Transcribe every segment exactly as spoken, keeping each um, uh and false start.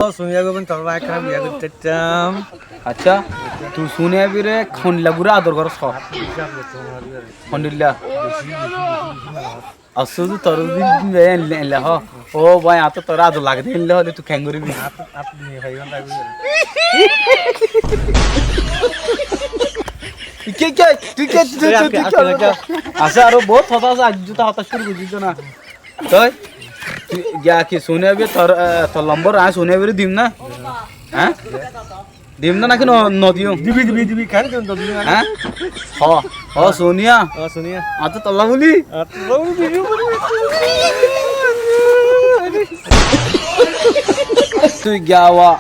Ó, Suniya goi, tor bái ekkán biya goittám. Accá, tui Suniya bíre hondilla gori ador goros, hoó? Hondilla? Asó, tor zodi enle, enle hoó, "Ó bái, añáttu tor ador lage dé," enle hoóle tui keén goribi? Ki, ki, tui ki, tui, tui, tui ki? Accá, aró bout hotá asé, aijjó to hotá cúru goijjós na. Toi, tui giya ki Suniya bíre tor, eh, tor lombor añí Suniya bíre dim na? Há? Dim na naki no, no diyum? Dibi, dibi, dibi, keén dim, no dibi, no. Há? Hoó, hoó, Suniya. Ó, Suniya. Añáttu tolla buli. Añáttu tolla buli, dibi, buli. Tui giya wa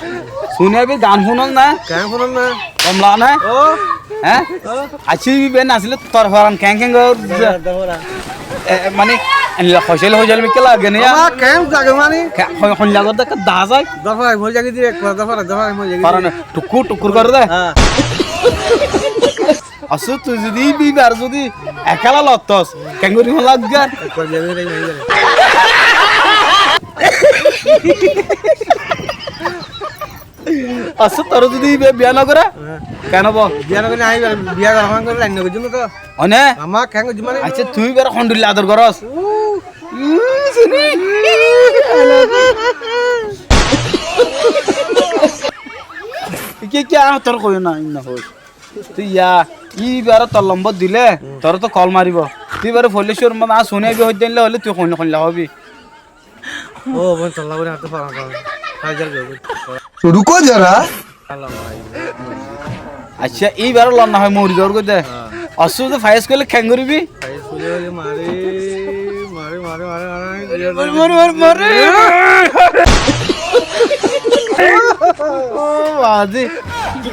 Suniya bír gan fúnos na? Gan fúnos na? Gom lage na? Ó. Há? Ó. Accá, íba nasíle tor foran keén keén goijjé? Dófora, dófora. E, e, mani, enla hoicáil hoicáil mikká lage né ya? Amá, keén zage mani? Ke-, hoi-, hoilla goijjé ekká dahá zai? Dófora, moi zage dí, ekbar dófora, dófora, moi zage dí. Foran tukur tukur goré dé. Há. Asó, tui zodi íbar zodi ekéla lottos, keén gori fán laggar? Ekbar biya gori fán laggar. Asó, tor zodi íba biya no goré? Há. Keén óibo? Biya no goré, añí íbar biya gora fán gori lain no goijjum to. One? Amá keén goijjum mani? Accá, tui íbar hondilla ador goros? Ú. Ú, Suni. Ki, ki, añí tor hoiyó na, inna hoi. Tui ya, íbare tor lombor dile, hmm, tore to kol maribo. Tui íbare foila córum ot añár Suniya bíre hoiddé enle hoile tui hoilla, hoilla hoibi. Ó, bóin, tolla bóin, añáttu foran, foran. Ruko zara. Accá, íbare lon no hoi mori zaibói de. Há. Asó, tui fayes goille keén goribi? Fayes goille mare, mare, mare, mare, mare. Mare, mare, mare, mare. Ó, bazi.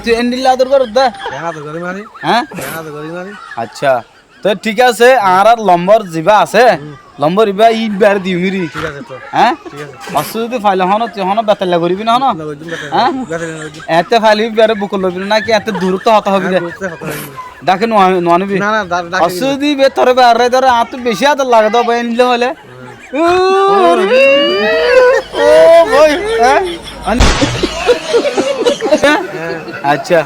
Tui endilla ador goros de? Keén ador gori mani? Há? Keén ador gori mani? Accá. Toi thík asé, añárar lombor zibá asé, hmm, lombor ibá íbare diyum iri. Thík asé to. Há? Thík asé. Asó, zodi faile hono, tui hono betalla goribi na hono? No goijjum betalla. Há? Betalla no goijjum. Ete faile íbare bukot loibi na naki ete durottu hotá hoibi de? Há, durottu hotá hoibi. Dake no, no anibi? Na, na, da-, dake asó, zodi íba tore bárai dóre, añáttu beci ador lage de bái, endilla hoile. Hmm. Ó, bái, há? An-, há. Accá.